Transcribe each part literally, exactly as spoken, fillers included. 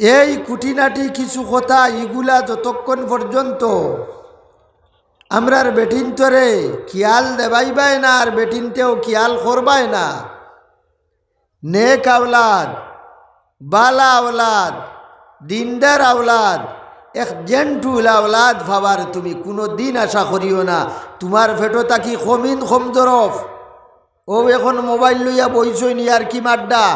এই খুঁটিনাটি কিছু কথা, ইগুলা যতক্ষণ পর্যন্ত আমরার বেটিন্তরে খিয়াল দেবাইবায় না আর বেটিন্তেও খিয়াল করবায় না, নেক আওলাদ, বালা আওলাদ, দিনদার আওলাদ, এক জেন্টুল আওলাদ পাওয়ার তুমি কুনু দিন আশা করিও না। তুমার পেটো থাকি কমিন কম জরফ। অউ এখন মোবাইল লইয়া বইছইন ইয়ার্কি মাড্ডা।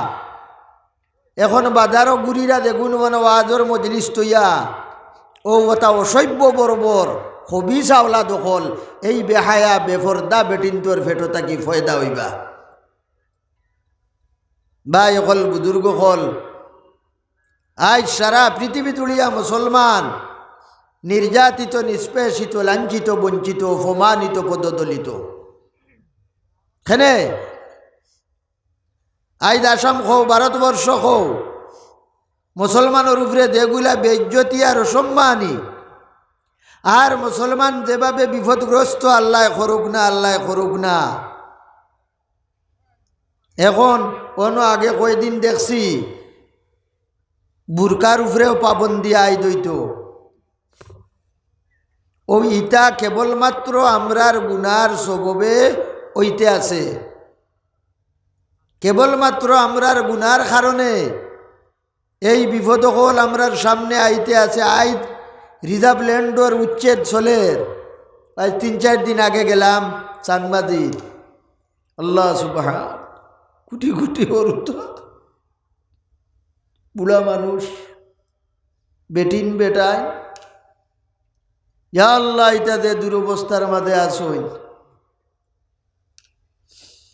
এখন বাজারো ঘুরিরা দেখুন মানে ওয়াজর মজলিস থইয়া। অউ অতা অসভ্য বর্বর, খবিছ আওলাদ অকল, এই বেহায়া বেপর্দা বেটিন্তর পেটো থাকি পয়দা অইবা। ভাই অকল, বুজুর্গ অকল, আইজ সারা পৃথিবী জুড়িয়া মুসলমান নির্যাতিত, নিষ্পেষিত, লাঞ্ছিত, বঞ্চিত, অপমানিত, পদদলিত। কেনে? আইজ আসাম কও, ভারতবর্ষ কও, মুসলমানর উপরে যেগুলা বেইজ্জতি আর অসম্মানী, আর মুসলমান যেভাবে বিপদগ্রস্ত, আল্লায় করুক না, আল্লায় করুক না। এখন অনো আগে কয়দিন দেখছি বুরকার উপরেও পাবন্দি আইদ অইতো। অউ ইতা কেবলমাত্র আমরার গুনার সববে অইতে আছে। কেবলমাত্র আমরার গুনার কারণে এই বিপদ অকল আমরার সামনে আইতে আছে। আইজ রিজার্ভ ল্যান্ডর উচ্ছেদ চলের। আইজ তিন চাইর দিন আগে গেলাম চাংমাজিত। আল্লাহ সুবহান, কুটি কুটি অরুতা বুড়া মানুষ, বেটিন বেটাইন, ইয়া আল্লাহ, ইতা যে দুরবস্থার মাঝে আছইন,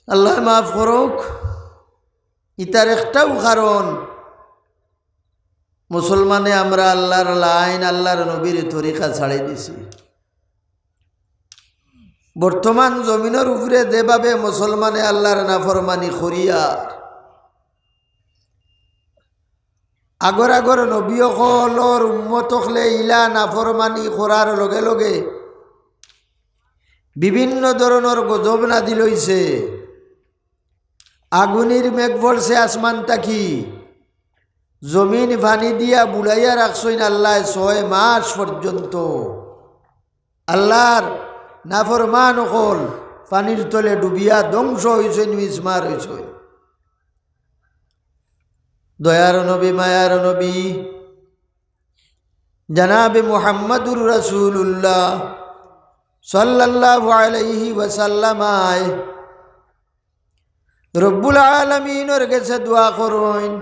আল্লায় মাফ করুক। ইতার একটাউ কারণ, মুসলমানে আমরা আল্লার লাইন, আল্লার নবীর তরিকা ছাড়ি দিছি। বর্তমান জমিনর উপরে যেভাবে মুসলমানে আল্লার নাফরমানি করিয়ার, আগর আগর নবী অকলর উম্মত অকলে ইলা নাফরমানি করার লগে লগে বিভিন্ন ধরনর গজব নাজিল অইছে। আগুনির মেঘ পড়ছে আসমান থাকি, জমিন পানি দিয়া বুড়াইয়া রাখছইন আল্লায় ছয় মাস পর্যন্ত। আল্লার নাফরমান অকল পানির তলে ডুবিয়া ধ্বংস অইছইন, মিসমার অইছইন। দয়ার নবী, মায়ার নবী, জনাবে মুহাম্মাদুর রাসূলুল্লাহ সাল্লাল্লাহু আলাইহি ওয়াসাল্লামায় রব্বুল আলামিনর গেছে দোয়া করইন,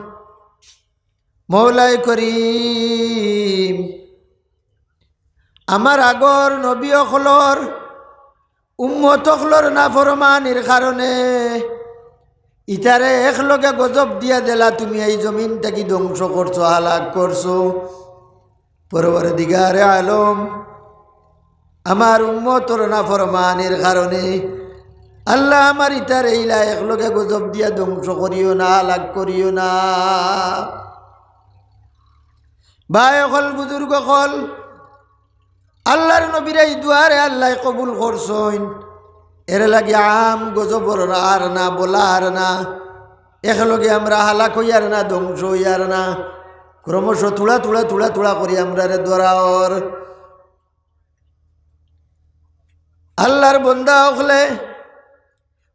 মওলায় করিম, আমার আগর নবী অকলর উম্মত অকলর নাফরমানির কারণে ইতারে একলগে গজব দিয়া দিলা, তুমি এই জমিন থাকি ধ্বংস করছো, হালাক করছো। পরওয়ারদিগারে আলম, আমার উম্মতর নাফরমানির কারণে আল্লাহ আমার ইতারে ইলা একলগে গজব দিয়া ধ্বংস করিও না, হালাক করিও না। ভাই অকল, বুজুর্গ অকল, আল্লার নবীর এই দোয়ারে আল্লায় কবুল করছইন। এর লাগি আম গজবর আর না, বলা আর না, একলগে আমরা হালাক অইয়ার না, ধ্বংস অইয়ার না, ক্রমশ থুড়া থুড়া থুড়া থুড়া করি আমরারে ধরা অর। আল্লার বন্দা অকলে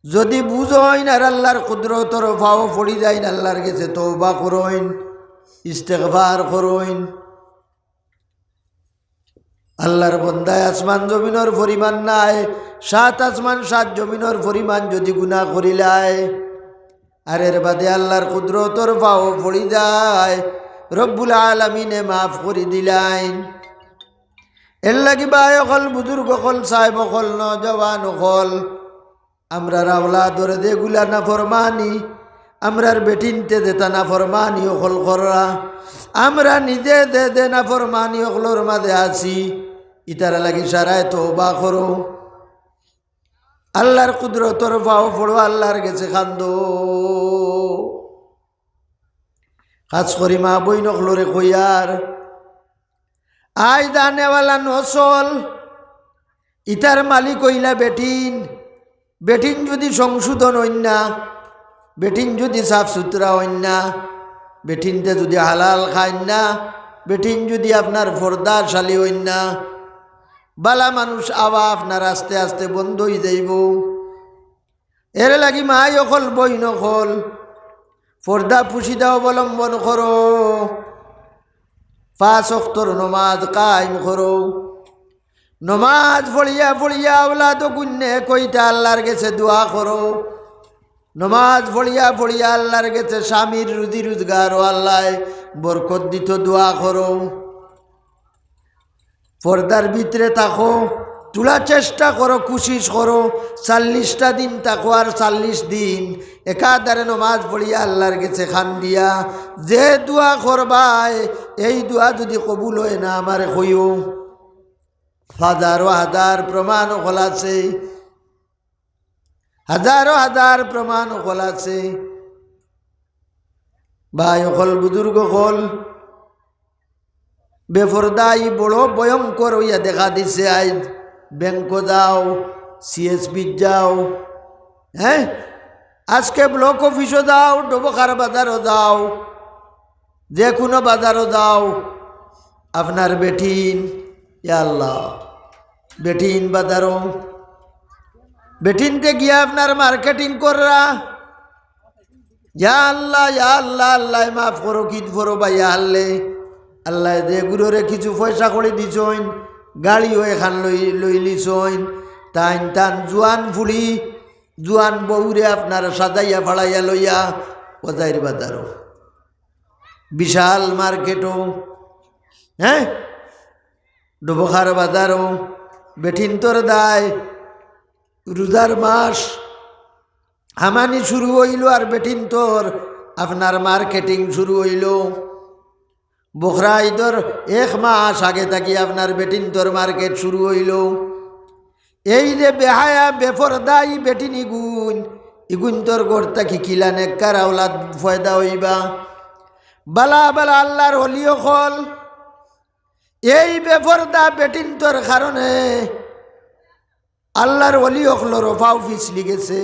যুদি বুঝইন আর আল্লার কুদরতর পাও পড়ি যাইন, আল্লার গেছে তওবা করইন, ইস্তেগফার করইন। আল্লার বন্দায় আসমান জমিনর পরিমাণ নায়, সাত আসমান সাত জমিনর পরিমাণ যুদি গুনা করিলায়, আর এর বাদে আল্লার কুদরতর পাও পড়ি যায়, রব্বুল আলামিনে মাফ করি দিলাইন। এর লাগি ভাই অকল, বুজুর্গ অকল, সাহেব অকল, নওজওয়ান অকল, আমরার আওলাদর যেগুলা নাফরমানি, আমরার বেটিন্তে যেতা নাফরমানি অকল কররা, আমরা নিজে যে যে নাফরমানি অকলর মাঝে আছি, ইতার লাগি সারায় তওবা করো। আল্লার কুদরতর পাও পড়ো, আল্লার গেছে কান্দো। খাছ করি মা বইন অকলরে কইয়ার, আইজ আনেওয়ালা নসল, ইতার মালিক অইলা বেটিন। বেটিন যুদি সংশোধন অইন না, বেটিন যুদি সাফ সুতরা অইন না, বেটিন্তে যুদি হালাল খাইন না, বেটিন যুদি আপনার পর্দাশালী অইন না, বালা মানুষ আওয়া আপনার আস্তে আস্তে বন্ধ অই যাইবো। এর লাগি মাই অকল, বইন অকল, পর্দা পুশিদা অবলম্বন করো, পাঁচ ওয়াক্তর নমাজ কায়েম করো। নমাজ পড়িয়া পড়িয়া আওলাদ গুইন্নে কইতা আল্লার গেছে দোয়া করো। নমাজ পড়িয়া পড়িয়া আল্লার গেছে স্বামীর রুজি রুজগার ও আল্লায় বরকত দিতো দোয়া করো। পর্দার ভিতরে থাকো, তুলা চেষ্টা করো, কুশিশ করো, চাল্লিশটা দিন থাকো আর চাল্লিশ দিন একাধারে নমাজ পড়িয়া আল্লার গেছে কান্দিয়া যে দোয়া করবায়, এই দোয়া যুদি কবুল অয় না, আমারে কইও। হাজারো হাজার প্রমাণ অকল আছে, হাজারো হাজার প্রমাণ অকল আছে। ভাই অকল, বুজুর্গ অকল, বেপর্দাই বড় ভয়ঙ্কর অইয়া দেখা দিছে। আইজ ব্যাংকো যাও, সিএসবি যাও, হ্যাঁ, আজকে ব্লক অফিসো যাও, ডবখার বাজারো যাও, যে কুনু বাজারো যাও, আপনার বেটিন, ইয়া আল্লাহ, বেটিন বাজারো, বেটিন্তে গিয়া আপনার মার্কেটিং কররা, ইয়া আল্লাহ, ইয়া আল্লাহ, আল্লায় মাফ করো, কিত করো বা ইয়া আল্লে। আল্লায় যে গুরুরে কিছু পয়সা করি দিছইন, গাড়িও এখান লই, লইলিছইন, তাইন তান জুয়ান ফুড়ি, জুয়ান বউরে আপনার সাজাইয়া ফাড়াইয়া লইয়া অজাইর বাজারো, বিশাল মার্কেটো, হ্যাঁ, ডবখার বাজারো, বেটিন্তর দায়, রোজার মাস, হামানি শুরু অইলো আর বেটিন্তর আপনার মার্কেটিং শুরু অইলো। বখরা ইদর এক মাস আগে থাকি আপনার বেটিন্তর মার্কেট শুরু অইলো। এই যে বেহায়া বেপর্দাই বেটিন ইগুইন, ইগুইন্তর ঘর থাকি কিলা নেককার আওলাদ পয়দা অইবা। বালা বালা আল্লার অলি অকল, এই বেপর্দা বেটিন্তর কারণে আল্লার অলি অকলর পাও পিছলি গেছে।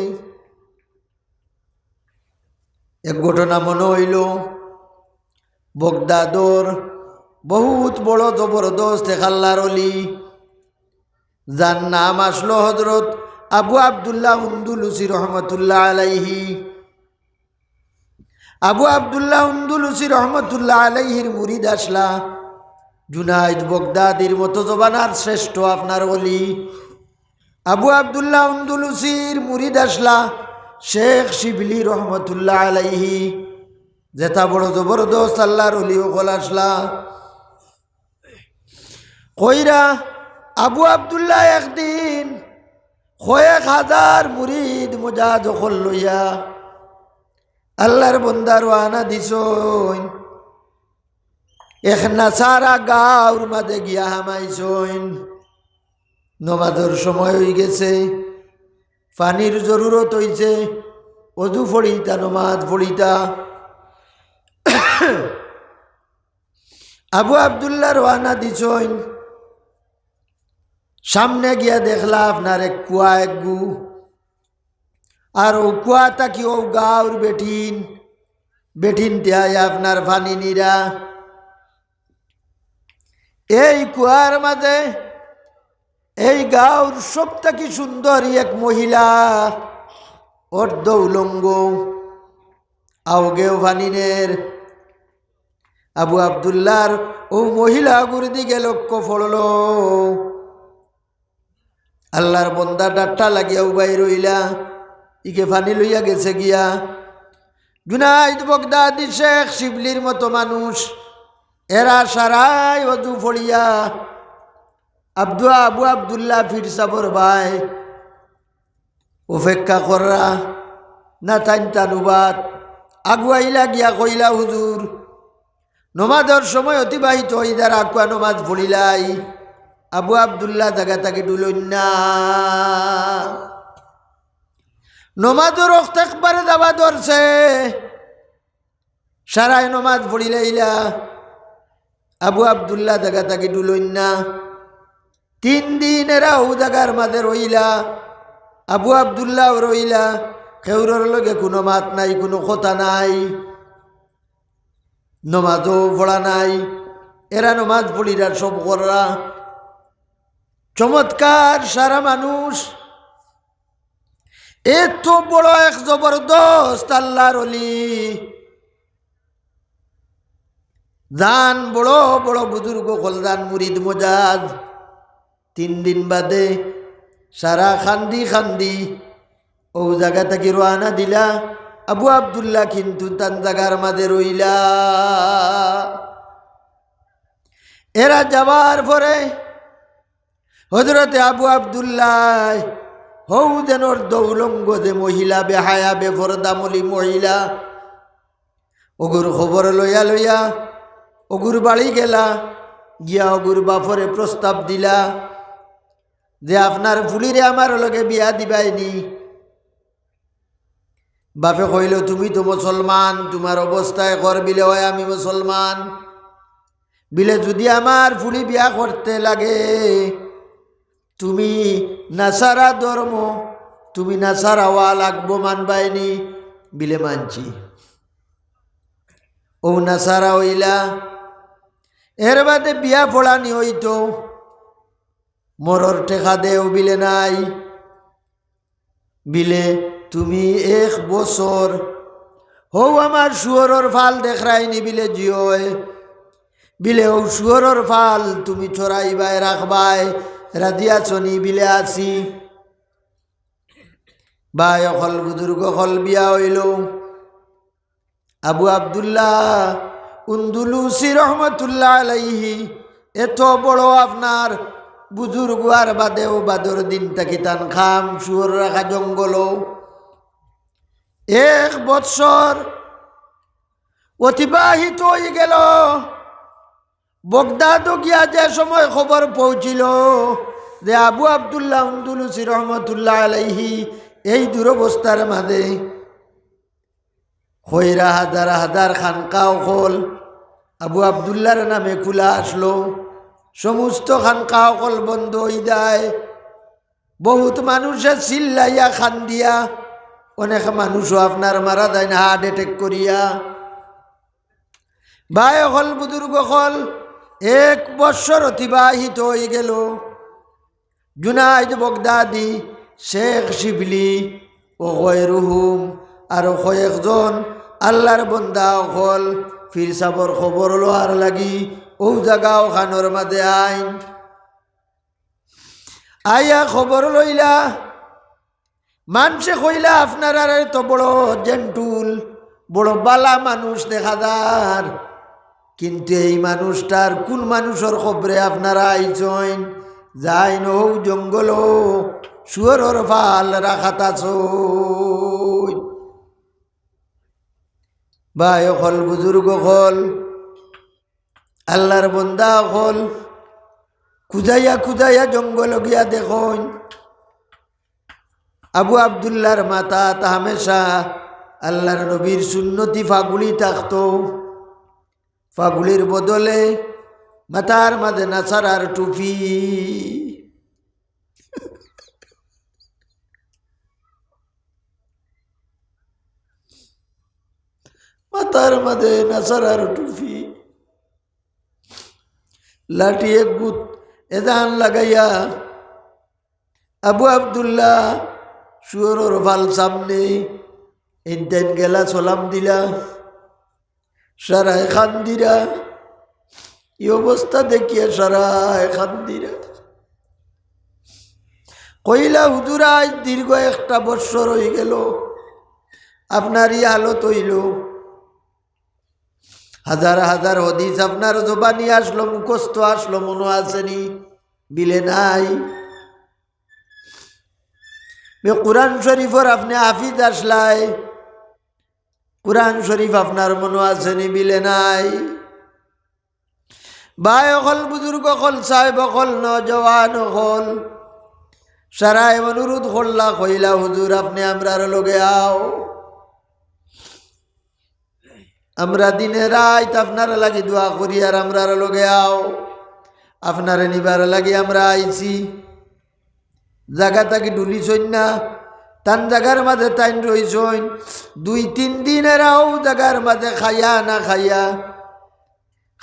এক ঘটনা মনো অইলো, বগদাদর বহুত বড় জবরদস্ত এক আল্লার অলি, যার নাম আছলো হজরত আবু আব্দুল্লাহ উন্দুলুসি রহমতুল্লাহ আলাইহি। আবু আব্দুল্লাহ উন্দুলুসি রহমতুল্লাহ আলাইহির মুরিদ আছলা জুনাইদ বগদাদির মতো জমানার শ্রেষ্ঠ আপনার অলি। আবু আব্দুল্লাহ উন্দুলুসির মুরিদ আছলা শেখ শিবলি রহমতুল্লাহ আলাইহি, যেতা বড় জবরদস্ত আল্লার অলি অকল আছলা। কইরা আবু আব্দুল্লাহ একদিন কয়েক হাজার মুরিদ মুজাদ অকল লইয়া আল্লার বন্দা রওয়ানা দিছইন। এক নাসারা গাঁওর মাঝে গিয়া হামাইছইন। নমাজর সময় অইগেছে, পানির জরুরত অইছে, অজু পড়িতা, নমাজ পড়িতা। আবু আব্দুল্লাহ রওয়ানা দিছইন। সামনে গিয়া দেখলা আপনার এক কুয়া এগু, আর অউ কুয়া থাকি অউ গাঁওর বেটিন, বেটিন্তে আইয়া আপনার পানি নিরা। এই কুয়ার মাঝে এই গাঁওর সব থাকি সুন্দরী এক মহিলা, অর্ধ উলঙ্গ, আওগেও পানি নের। আবু আব্দুল্লাহর অউ মহিলাগুর দিকে লক্ষ্য পড়লো। আল্লার বন্দা ডাট্টা লাগিয়া উবাই রইলা, ইগে পানি লইয়া গেছে গিয়া। জুনাইদ বগদাদি, শেখ শিবলির মতো মানুষ, এরা সারায় অজু পড়িয়া আব্দু আবু আব্দুল্লাহ পীর সাবর বায় অপেক্ষা কররা, না তাইন তানুবাত আগুয়াইলা গিয়া কইলা, "হুজুর, নমাজর সময় অতিবাহিত অইযার, আগুয়া নমাজ পড়িলাই।" আবু আব্দুল্লাহ জাগা থাকি ডুলইন না। নমাজর ওয়াক্ত একবারে যাওয়া ধরছে। সারায় নমাজ পড়িলাইলা। আবু আব্দুল্লাহ জাগা থাকি ডুলইন না। তিন দিন এরা অউ জাগার মাঝে রইলা। আবু আব্দুল্লাহও রইলা। কেউরর লগে কুনু মাত নাই, কুনু কথা নাই। নমাজও পড়া নাই, এরা নমাজ পড়িরা, সব কররা। চমৎকার সারা মানুষ, এত বড় এক জবরদস্ত আল্লাহর অলি, যান বড় বড় বুজুর্গ অকল, যান মুরিদ মজাজ। তিন দিন বাদে সারা কান্দি কান্দি অউ জাগা থাকি রওয়ানা দিলা। আবু আব্দুল্লাহ কিন্তু তান জাগার মাঝে রইলা। এরা যাওয়ার পরে হজরতে আবু আব্দুল্লাহ হউ যেন অর্ধ উলঙ্গ যে মহিলা, বেহায়া বেপর্দা মলি মহিলা, অগুর খবর লইয়া লইয়া অগুর বাড়ি গেলা, গিয়া অগুর বাপরে প্রস্তাব দিলা যে, "আপনার ফুড়িরে আমার লগে বিয়া দিবায়নি।" বাপে কইল, "তুমি তো মুসলমান, তুমার অবস্থায় কর।" বিলে, "অয় আমি মুসলমান।" বিলে, "যুদি আমার ফুড়ি বিয়া করতে লাগে, তুমি নাসারা ধর্ম, তুমি নাসারা অওয়া লাগবো, মানবায়নি?" বিলে, "মানছি।" অউ নাসারা অইলা, এর বাদে বিয়া পড়ানি অইতো, মরর টেকা দেও, বিলে নাই। বিলে, "তুমি এক বছর হউ আমার শুয়োরর ফাল দেখরায়নি?" বিলে, "জি অয়।" বিলে, "অউ শুয়োরর ফাল তুমি চরাইবায়, রাখবায়, রাজি আছোনি?" বিলে, "আছি।" ভাই অকল, বুজুর্গ অকল, বিয়া অইল। আবু আব্দুল্লাহ উন্দুলুসি রহমতুল্লাহ আলাইহি, এত বড় আপনার বুজুর্গ অওয়ার বাদেও বাদর দিন থাকি তান কাম শুয়োর রাখা জঙ্গলো। এক বৎসর অতিবাহিত অইগেল। বগদাদো গিয়া যে সময় খবর পৌঁছিল যে আবু আব্দুল্লাহ উন্দুলুসি রহমতুল্লাহ আলাইহি এই দুরবস্থার মাঝে, কইরা হাজার হাজার খানকা অকল আবু আব্দুল্লাহর নামে খুলা আসলো। সমস্ত খানকা অকল বন্ধ অইযায়। বহুত মানুষে চিল্লাইয়া কান্দিয়া, অনেক মানুষও আপনার মারা যাইন হার্ট অ্যাটাক করিয়া। ভাই অকল, বুজুর্গ অকল, এক বৎসর অতিবাহিত অইগেল। জুনাইদ বগদাদি, শেখ শিবলি ও গয়রুহুম, আরো কয়েকজন আল্লাহর বন্দা অকল পীর সাবর খবর লওয়ার লাগি অউ জাগা অখানর মাঝে আইন। আইয়া খবর লইলা, মানষে কইলা, "আপনারারে তো বড় জেন্টুল, বড় বালা মানুষ দেখা যার, কিন্তু এই মানুষটার কুন মানুষর খবরে আপনারা আইছইন? যাইন অউ জঙ্গলো শুয়োরর ফাল রাখাত আছইন।" ভাই অকল, বুজুর্গ অকল, আল্লাহর বন্দা অকল, খুজাইয়া খুজাইয়া জঙ্গলো গিয়া দেখইন, আবু আব্দুল্লাহর মাথাত হামেশা আল্লাহর নবীর সুন্নতি ফাগুড়ি থাকতো। ফাগুড়ির বদলে মাথার মাঝে নাসারার টুপি। মাথার মাঝে নাসারার টুপি, লাঠি এক গুত এদান লাগাইয়া আবু আব্দুল্লাহ শুয়োরর ফাল সামনে এনতেন গেলা, সালাম দিলা। সারায় কান্দিরা, ই অবস্থা দেখিয়া সারায় কান্দিরা। কইলা, "হুজুর, আইজ দীর্ঘ একটা বৎসর অইগেল, আপনার ই হালত অইল। হাজার হাজার হাদিস আপনার জবানি আসলো, মুখস্থ আসলো, মনো আছেনি?" বিলে, "নাই।" বে, কোরআন শরীফর আপনে হাফিজ আসলায়, কোরআন শরীফ আপনার মনো আছেনি? বিলে, "নাই।" ভাই অকল, বুজুর্গ অকল, সাহেব অকল, নওজোয়ান অকল, সারায় অনুরোধ করলা, কইলা, "হুজুর, আপনে আমরার লগে আও। আমরা দিনে রাইত আপনার লাগি দোয়া করি, আর আমরার লগে আও। আপনারে নিবার লাগি আমরা আইছি।" জাগা থাকি ঢুলিছইন না, তান জাগার মাঝে তাইন রইছইন। দুই তিন দিন এরা অউ জাগার মাঝে খাইয়া না খাইয়া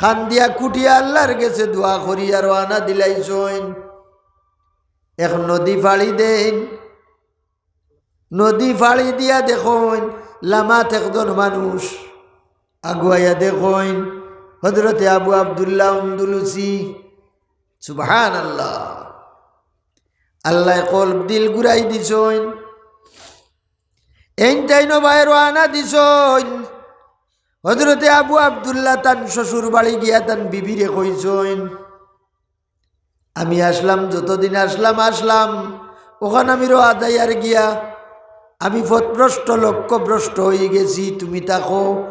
কান্দিয়া কুটিয়া আল্লার গেছে দোয়া করিয়া রওয়ানা দিলাইছইন। এক নদী ফাড়ি দেইন, নদী ফাড়ি দিয়া দেখইন লামাত একজন মানুষ আগুয়াইয়া দেখইন হজরতে আবু আব্দুল্লাহ উন্দুলুসি। সুবহানাল্লাহ। আল্লায় কলব দিল ঘুরাই দিছইন। এইন তাইন বায় রওয়ানা দিছইন। হজরতে আবু আব্দুল্লাহ তান শ্বশুর বাড়ি গিয়া তান বিবিরে কইছইন, "আমি আসলাম, যতদিন আসলাম, আসলাম, অখন আমি রওয়া যাইয়ার গিয়া, আমি পথভ্রষ্ট, লক্ষ্যভ্রষ্ট অইগেছি, তুমি থাকো।"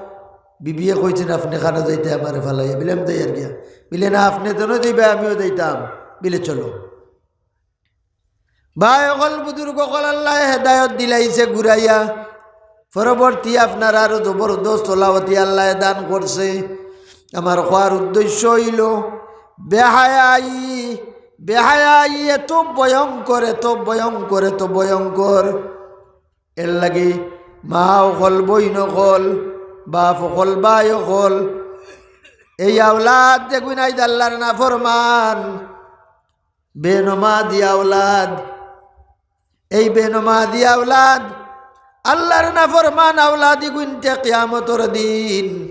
বিবিয়ে কইছইন, "আপনে কানো যাইতা আমারে ফালাইয়া?" বিলে, "আমি যাইয়ার গিয়া।" বিলে, "না, আপনে যেনো যাইবা, আমিও যাইতাম।" বিলে, "চলো।" ভাই অকল, বুজুর্গ অকল, আল্লায় হেদায়ত দিলাইছে ঘুরাইয়া। পরবর্তী আপনার আরো জবরদস্ত ওলাওয়াতি আল্লায় দান করছে। আমার কওয়ার উদ্দেশ্য অইলো, বেহায়াই, বেহায়াই এত ভয়ঙ্কর, এত ভয়ঙ্কর, এত ভয়ঙ্কর। এরলাগি মা অকল, বইন অকল, বাপ অকল, ভাই অকল, এই আওলাদ যেগুইন আইজ আল্লার নাফরমান, বেনমাজি আওলাদ, এই বেনমাজি আওলাদ, আল্লার নাফরমান আওলাদ ইগুইন্তে কিয়ামতর দিন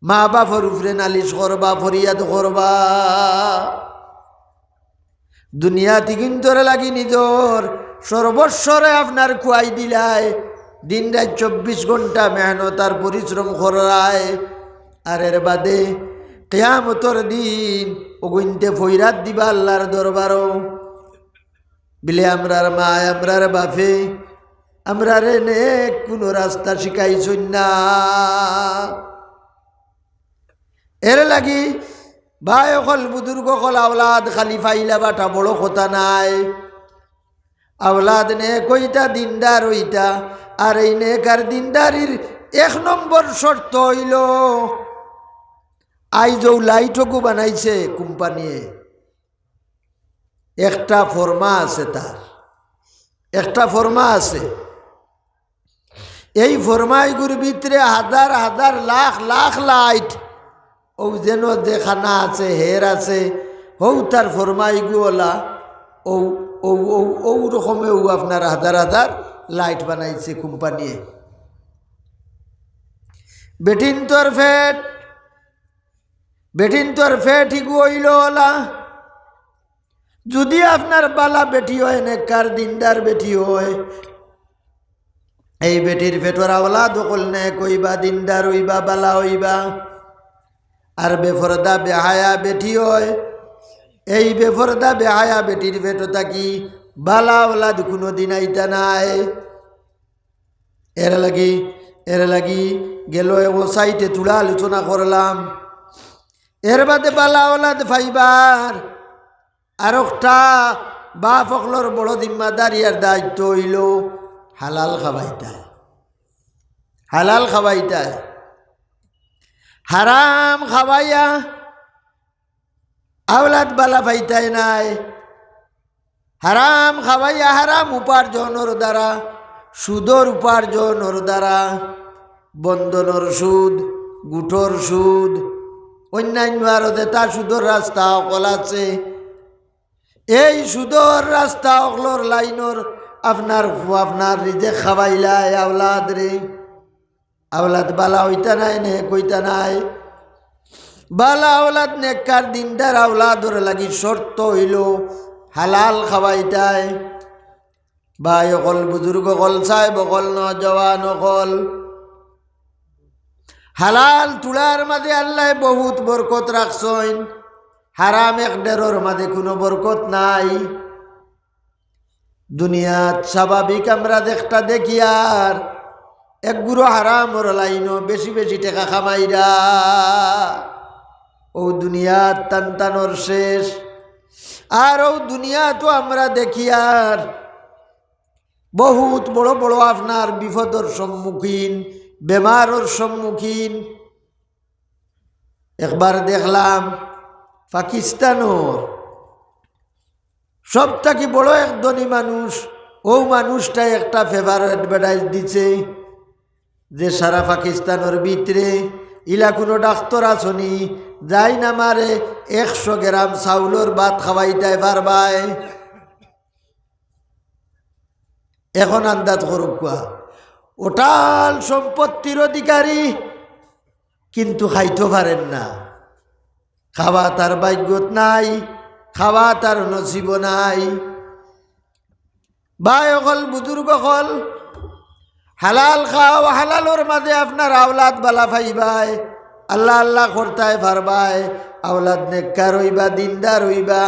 মা বাপর উপরে নালিশ করবা, ফরিয়াদ করবা। দুনিয়াত ইগুইন্তর লাগি নিজর সর্বস্বরে আপনার খুয়াই দিলায়, দিন রাইত চব্বিশ ঘন্টা মেহনত আর পরিশ্রম কররায়, আর এর বাদে কিয়ামতর দিন অগুইন্তে ফরিয়াদ দিবা আল্লার দরবারো। বিলে, "আমরার মায়, আমরার বাপে আমরারে নেক কুনু রাস্তা শিখাইছইন না।" এরলাগি ভাই অকল, বুজুর্গ অকল, আওলাদ খালি পাইলা বাটা বড় কথা নায়। আওলাদ নেক অইতা, দিনদার অইতা, আর এই নেক আর দিনদারির এক নম্বর শর্ত অইলো, আইজ অউ লাইট অগু বানাইছে কোম্পানিয়ে, একটা ফর্মা আছে তার, একটা ফর্মা আছে। এই ফর্মাইগুর ভিতরে হাজার হাজার লাখ লাখ লাইট, অউ যেন যেখানা আছে, হের আছে, হউ তার ফর্মাইগু অলা, অউ, অউ, অউ, অউ রকমে অউ আপনার হাজার হাজার লাইট বানাইছে কোম্পানিয়ে। বেটিন্তর ফেট, বেটিন্তর ফেট ইগু অইলো অলা। যুদি আপনার বালা বেটি অয়, নেককার দিনদার বেটি অয়, এই বেটির ফেটর আওলাদ অকল নেক অইবা, দিনদার অইবা, বালা অইবা। আর বেফর্দা বেহায়া বেটি অয়, এই বেফর্দা বেহায়া বেটির ফেটো থাকি বালা আওলাদ কুনুদিন আইতা নায়। এরলাগি, এরলাগি গেল অউ সাইটে থুড়া আলোচনা করলাম। এর বাদে বালা আওলাদ পাইবার আরোকটা বাপ অকলর বড় জিম্মাদারি আর দায়িত্ব অইলো হালাল খাওয়াইতায়, হালাল খাওয়াইতায়। হারাম খাওয়াইয়া আওলাদ বালা পাইতায় নায়। হারাম খাওয়াইয়া হারাম উপার্জনর দ্বারা, সুদর উপার্জনর দ্বারা, বন্ধনর সুদ, গুটর সুদ, অইন্যাইন্য আরো যেতা সুদর রাস্তা অকল আছে, এই সুদর রাস্তা অকলর লাইনর আপনার, আপনার রিজেক খাওয়াইলায় আওলাদরে। আওলাদ বালা অইতা নায়, নেক অইতা নায়। বালা আওলাদ, নেককার দিনদার আওলাদর লাগি শর্ত অইলো হালাল খাওয়াইতায়। ভাই অকল, বুজুর্গ অকল, সাহেব অকল, নওজোয়ান অকল, হালাল থুড়ার মাঝে আল্লায় বহুত বরকত রাখছইন, হারাম এক ঢেরর মাঝে কুনু বরকত নাই। দুনিয়াত স্বাভাবিক আমরা যেকটা দেখিয়ার, একগুরু হারামর লাইনো বেশি বেশি টেকা কামাইরা, অউ দুনিয়াত তান তানর শেষ। আর অউ দুনিয়াতও আমরা দেখিয়ার বহুত বড় বড় আপনার বিপদর সম্মুখীন, বেমারর সম্মুখীন। একবার দেখলাম পাকিস্তানর সব থাকি বড় এক ধনী মানুষ, অউ মানুষটায় একটা paper-ও advertise দিছে যে সারা পাকিস্তানর ভিতরে ইলা কুনু ডাক্তর আছনি, যাইন আমারে একশো গ্রাম চাউলর ভাত খাওয়াইতায় পারবায়? এখন আন্দাজ করুক্কা, অটাল সম্পত্তির অধিকারী, কিন্তু খাইতো পারের না। খাওয়া তার ভাগ্যত নাই, খাওয়া তার নসিবো নাই। ভাই অকল, বুজুর্গ অকল, হালাল খাও, হালালর মাঝে আপনার আওলাদ বালা পাইবায়, আল্লাহ আল্লাহ করতায় পারবায়, আওলাদ নেককার অইবা, দিনদার অইবা।